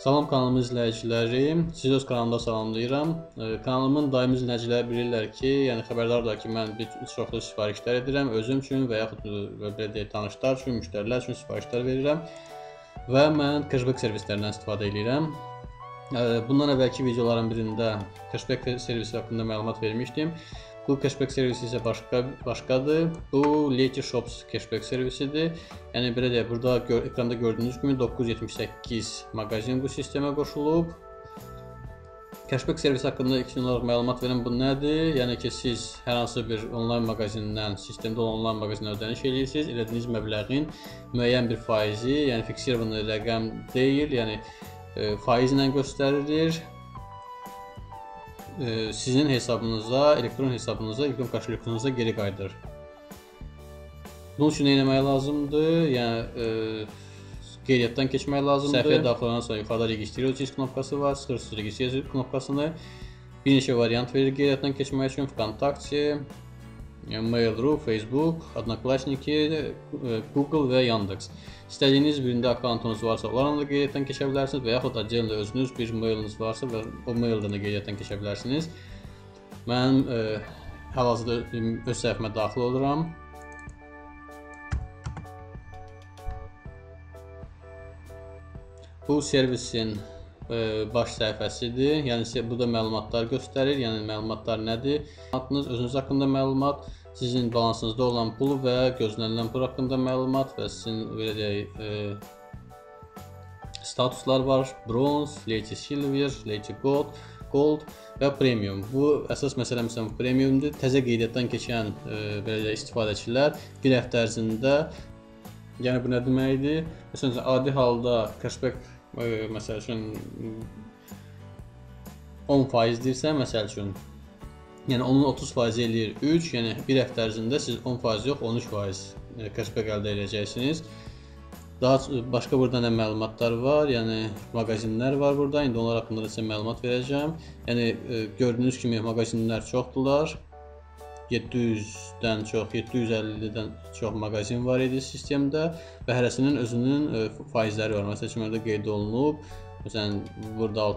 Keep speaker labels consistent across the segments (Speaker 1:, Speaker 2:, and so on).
Speaker 1: Salam kanalımın izləyiciləri, sizi öz kanalımda salamlayıram. Kanalımın daimi izləyiciləri bilirlər ki, yəni xəbərdardırlar ki, mən bir çoxlu sifarişlər edirəm özüm üçün və yaxud belə deyək, tanışlar üçün, müştərilər üçün sifarişlər verirəm və mən cashback servislərindən istifadə edirəm. Bundan əvvəlki videoların birində cashback servisi haqqında məlumat vermişdim. Bu cashback servisi isə başqadır. Bu Letyshops cashback servisidir. Yəni belə deyək, burada ekranda gördüyünüz kimi 978 mağazin bu sistemə qoşulub. Cashback servisi haqqında ilkin olaraq məlumat verin, bu nədir? Yəni ki, siz hər hansı bir onlayn mağazindən, sistemdə olan onlayn mağazindən ödəniş edirsiniz. Elədiyiniz məbləğin müəyyən bir faizi, yəni fiksirovanı rəqəm deyil, yəni faizlə göstərilir. Sizin hesabınıza, elektron hesabınıza, elektron kaşelyokunuza geri qayıdır. Bunun üçün nə etmək lazımdır? Yəni qeydiyyatdan keçmək lazımdır. Səhifəyə daxil olandan sonra yuxarıda registrasiya knopkası var. Sıxırsınız registrasiya knopkasını. Bir neçə variant verir qeydiyyatdan keçmək üçün: VKontakte, Mail.ru, Facebook, Odnoklassniki, Google və Yandex. İstədiyiniz birində akkauntunuz varsa, onlarla da qeydiyyatdan keçə bilərsiniz və yaxud отдельно özünüz bir mailiniz varsa və o maildən də qeydiyyatdan keçə bilərsiniz. Mən hal-hazırda öz səhifəmə daxil oluram. Bu servisin baş səhifəsidir. Yəni burada məlumatlar göstərir. Yəni məlumatlar nədir? Məlumatınız, özünüz haqqında məlumat, sizin balansınızda olan pul və gözlənilən pul haqqında məlumat və sizin belə deyək, statuslar var. Bronze, Lety Silver, Lety Gold, Gold və Premium. Bu əsas məsələ məsələn Premiumdur. Təzə qeydiyyatdan keçən belə deyək, istifadəçilər bir həftə ərzində, yəni bu nə deməkdir? Məsələn, adi halda cashback məsəl üçün 10% deyirsə, məsəl üçün, yəni onun 30% eləyir 3, yəni bir həftə ərzində siz 10% yox, 13% cashback əldə edəcəksiniz. Daha başqa burada nə məlumatlar var, yəni mağazinlər var burada. İndi onlar haqqında da sizə məlumat verəcəm. Yəni gördüyünüz kimi mağazinlər çoxdular. 700-dən çox, 750-dən çox mağazin var idi sistemdə və hərəsinin özünün faizləri var. Məsəl üçün, orada qeyd olunub. Məsələn, burada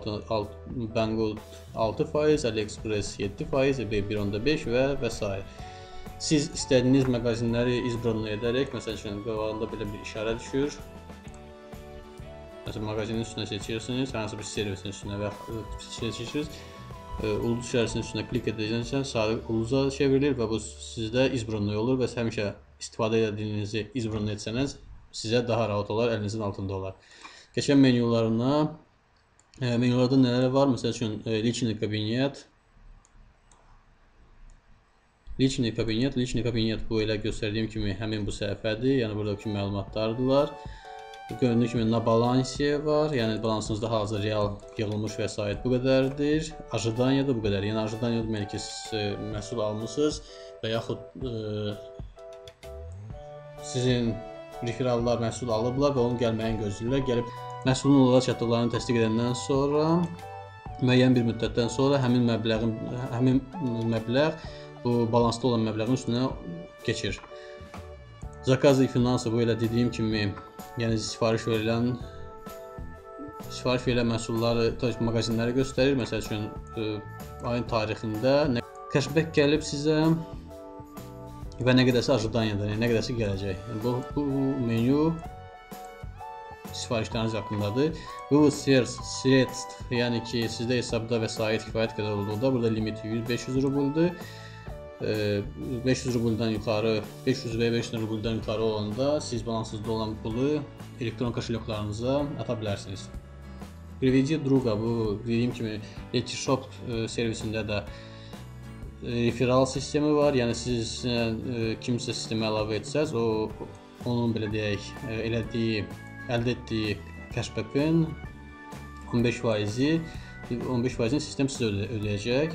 Speaker 1: Banggood 6%, AliExpress 7%, eBay 1.5 və s. Siz istədiyiniz mağazinləri izbronlu edərək, məsəl üçün, qabağında belə bir işarə düşür. Məsələn, mağazinin üstünə seçirsiniz, hər hansı bir servisin üstünə və seçirsiniz. Ulduz işarəsinin üstünə klik edəcəksə, sarı ulduza çevrilir və bu sizdə izbronlu olur və həmişə istifadə edədiyinizi izbronlu etsəniz, sizə daha rahat olar, əlinizin altında olar. Keçən menyularına, menyularda nələr var? Məsəl üçün, lichny kabinet, lichny kabinet, lichny kabinet bu elə göstərdiyim kimi həmin bu səhifədir, yəni buradakı məlumatlardılar. Göründüyü kimi na balansiye var, yəni balansınızda hazır real yığılmış vəsait bu qədərdir. Ajdaniya da bu qədər, yəni ajdaniya deməli ki, siz məhsul almışsınız və yaxud sizin referallar məhsul alıblar və onun gəlməyini gözləyirlər. Gəlib məhsulun onlara çatdıqlarını təsdiq edəndən sonra, müəyyən bir müddətdən sonra həmin məbləğ bu balansda olan məbləğin üstünə keçir. Zakaz finansı bu elə dediyim kimi, yəni sifariş verilən məhsulları mağazinləri göstərir. Məsəl üçün, ayın tarixində cashback gəlib sizə və nə qədərsə ajdaniyadan, yəni nə qədərsə gələcək. Bu menyu sifarişləriniz haqqındadır. Bu sredstv, yəni ki, sizdə hesabda vəsait kifayət qədər olduqda burada limiti 500 rubuldur. 500 rubuldan yuxarı, 500 və 500 rubuldan yuxarı olanda siz balansınızda olan pulu elektron kaşelyoklarınıza ata bilərsiniz. Privedi druga, bu dediyim kimi Letyshops servisində də referal sistemi var. Yəni siz kimsə sistemə əlavə etsəz, onun belə deyək, elədiyi, əldə etdiyi cashback-ın 15%-ni sistem sizə ödəyəcək.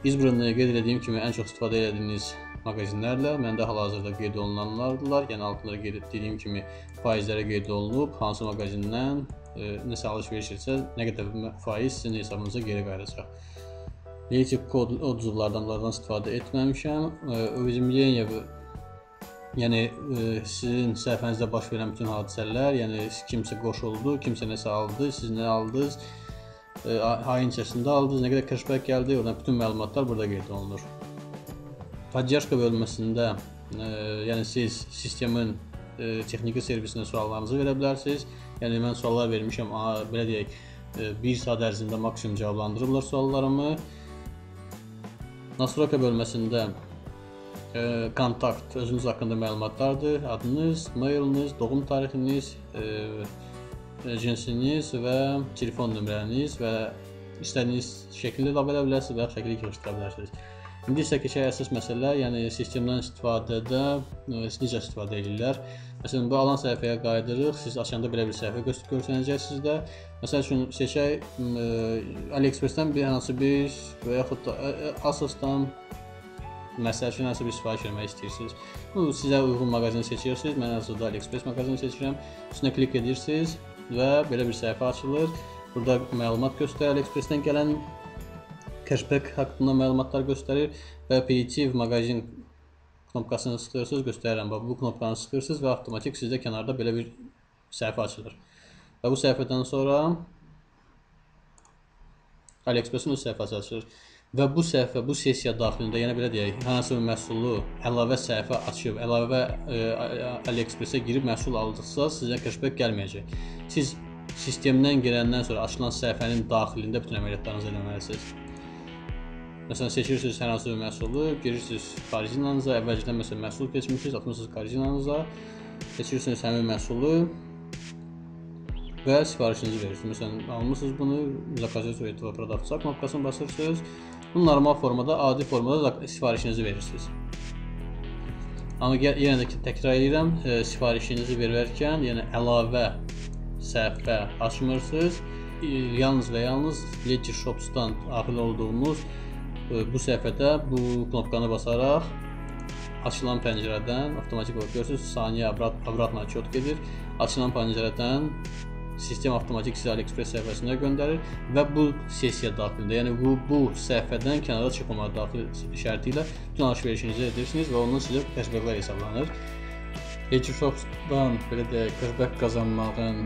Speaker 1: İzbronluya qeyd elədiyim kimi ən çox istifadə elədiyiniz mağazinlərlə, məndə hal-hazırda qeyd olunanlardılar. Yəni altında qeyd etdiyim kimi faizlərə qeyd olunub, hansı mağazindən nəsə alış-veriş etsə, nə qədər faiz sizin hesabınıza geri qayıdacaq. Lety kod odzuvlardan istifadə etməmişəm. Уведомление Yəni sizin səhifənizdə baş verən bütün hadisələr, yəni kimsə qoşuldu, kimsə nəsə aldı, siz nə aldınız, ayın içərisində aldınız, nə qədər cashback gəldi, oradan bütün məlumatlar burada qeyd olunur. Podдержка bölməsində, yəni siz sistemin texniki servisinə suallarınızı verə bilərsiniz. Yəni mən suallar vermişəm, belə deyək, 1 saat ərzində maksimum cavablandırıblar suallarımı. Nastroyka bölməsində kontakt, özünüz haqqında məlumatlardır. Adınız, mailiniz, doğum tarixiniz, cinsiniz və telefon nömrəniz və istədiyiniz şəkildə əlavə edə bilərsiniz və şəkili yığışdıra bilərsiniz. İndi isə keçək əsas məsələ, yəni sistemdən istifadədə necə istifadə edirlər. Məsələn, bu alan səhifəyə qayıdırıq. Siz açanda belə bir səhifə görsənəcək sizdə. Məsəl üçün, seçək AliExpress-dən bir hansı bir və yaxud da Asos-dan məsəl üçün hansı bir sifariş vermək istəyirsiniz. Bu sizə uyğun mağazini seçirsiniz. Mən hazırda AliExpress mağazini seçirəm. Üstünə klik edirsiniz və belə bir səhifə açılır. Burada məlumat göstərir. AliExpress-dən gələn cashback haqqında məlumatlar göstərir və Pereytiv mağazin knopkasını sıxırsınız, göstərirəm. Bax, bu knopkanı sıxırsınız və avtomatik sizdə kənarda belə bir səhifə açılır. Və bu səhifədən sonra AliExpress-in öz səhifəsi açılır. Və bu səhifə, bu sessiya daxilində, yəni belə deyək, hansı bir məhsulu əlavə səhifə açıb, əlavə AliExpress-ə girib məhsul aldıqsa, sizə cashback gəlməyəcək. Siz sistemdən girəndən sonra açılan səhifənin daxilində bütün əməliyyatlarınızı eləməlisiniz. Məsələn, seçirsiniz hər hansı bir məhsulu, girirsiniz korzinanıza, əvvəlcədən məsələn məhsul keçmişsiniz, atmısınız korzinanıza, seçirsiniz həmin məhsulu və sifarişinizi verirsiniz. Məsələn, almışsınız bunu, zakazı этого продавца knopkasını basırsınız. Bunu normal formada, adi formada sifarişinizi verirsiniz. Amma yenə də təkrar edirəm, sifarişinizi verərkən, yəni əlavə səhifə açmırsınız. Yalnız və yalnız Ledger Shops-dan daxil olduğunuz bu səhifədə bu knopkanı basaraq açılan pəncərədən avtomatik olaraq görürsünüz, saniyə obratna отчет gedir. Açılan pəncərədən sistem avtomatik sizi AliExpress səhifəsinə göndərir və bu sessiya daxilində, yəni bu səhifədən kənara çıxmamaq daxil şərti ilə bütün alış-verişinizi edirsiniz və ondan sizə cashbacklər hesablanır. Ledger Shops-dan belə deyək, cashback qazanmağın,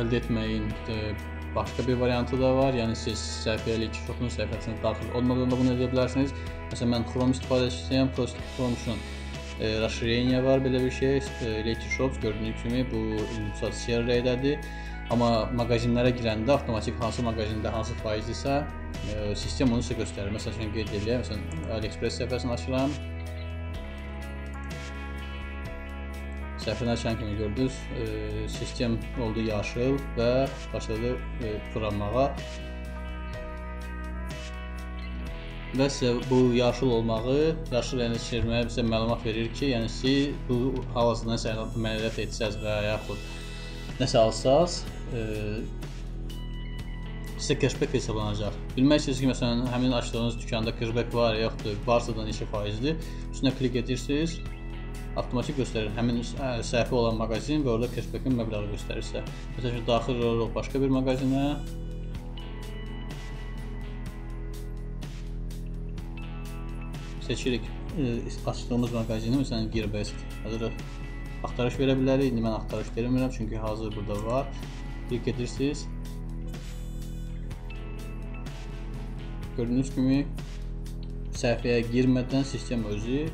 Speaker 1: əldə etməyin başqa bir variantı da var. Yəni siz səhifəyə Ledger Shop-un səhifəsinə daxil olmadan da bunu edə bilərsiniz. Məsələn, mən Chrome istifadəçisiyəm. Chrome üçün расширение var, belə bir şey. Ledger Shops gördüyünüz kimi bu Sierra-dədir. Amma mağazinlərə girəndə avtomatik hansı mağazində hansı faizdirsə, sistem onu sizə göstərir. Məsəl üçün qeyd eləyək, məsələn AliExpress səhifəsini açıram. Səhifəni açan kimi gördünüz, sistem oldu yaşıl və başladı fırlanmağa. Və sizə bu yaşıl olmağı, yaşıl rəngə çevirməyə bizə məlumat verir ki, yəni siz bu hal-hazırda nəsə əməliyyat etsəz və yaxud nəsə alsaz, sizə cashback hesablanacaq. Bilmək istəyirsiniz ki, məsələn, həmin açdığınız dükanda cashback var, yoxdur, varsa da neçə faizdir, üstünə klik edirsiniz, avtomatik göstərir həmin səhifə olan mağazin və orada cashback-in məbləği göstərir sizə. Məsələn, daxil oluruq başqa bir mağazinə. Seçirik açdığımız mağazini, məsələn, Gearbest. Hazır axtarış verə bilərik. İndi mən axtarış vermirəm, çünki hazır burada var. Klik edirsiniz. Gördüyünüz kimi səhifəyə girmədən sistem özü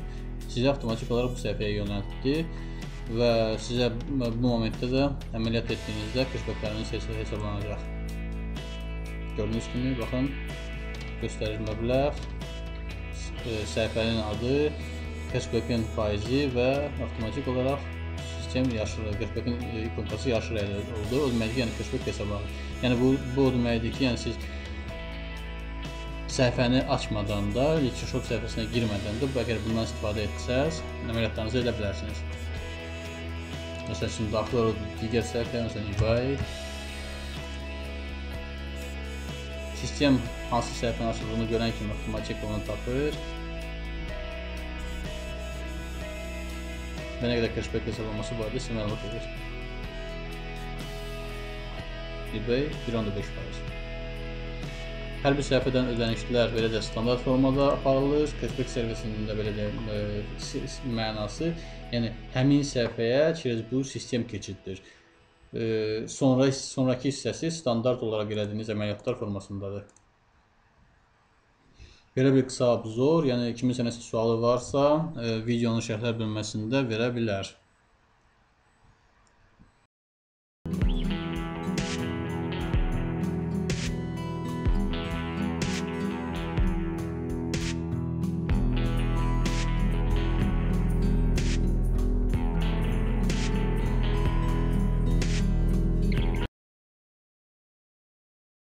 Speaker 1: sizi avtomatik olaraq bu səhifəyə yönəltdi və sizə bu momentdə də əməliyyat etdiyinizdə cashbackləriniz hesablanacaq. Gördüyünüz kimi, baxın, göstərir məbləğ, səhifənin adı, cashback-in faizi və avtomatik olaraq sistem yaşıl, cashback-in ikonkası yaşıl oldu. O deməkdir ki, yəni cashback hesablanır. Yəni bu o deməkdir ki, yəni siz səhifəni açmadan da, Ledger Shop səhifəsinə girmədən də, əgər bundan istifadə etsəz, əməliyyatlarınızı edə bilərsiniz. Məsəl üçün, daxil olur digər səhifəyə, məsələn, eBay. Sistem hansı səhifənin açıldığını görən kimi avtomatik onu tapır. Və nə qədər cashback hesablaması var sizə məlumat verir. eBay 1.5%. Hər bir səhifədən ödənişlər belə də standart formada aparılır. Cashback servisinin də belə də mənası, yəni həmin səhifəyə через bu sistem keçiddir. Sonrakı hissəsi standart olaraq elədiyiniz əməliyyatlar formasındadır. Belə bir qısa obzor, yəni kiminsə nəsə sualı varsa, videonun şərhlər bölməsində verə bilər.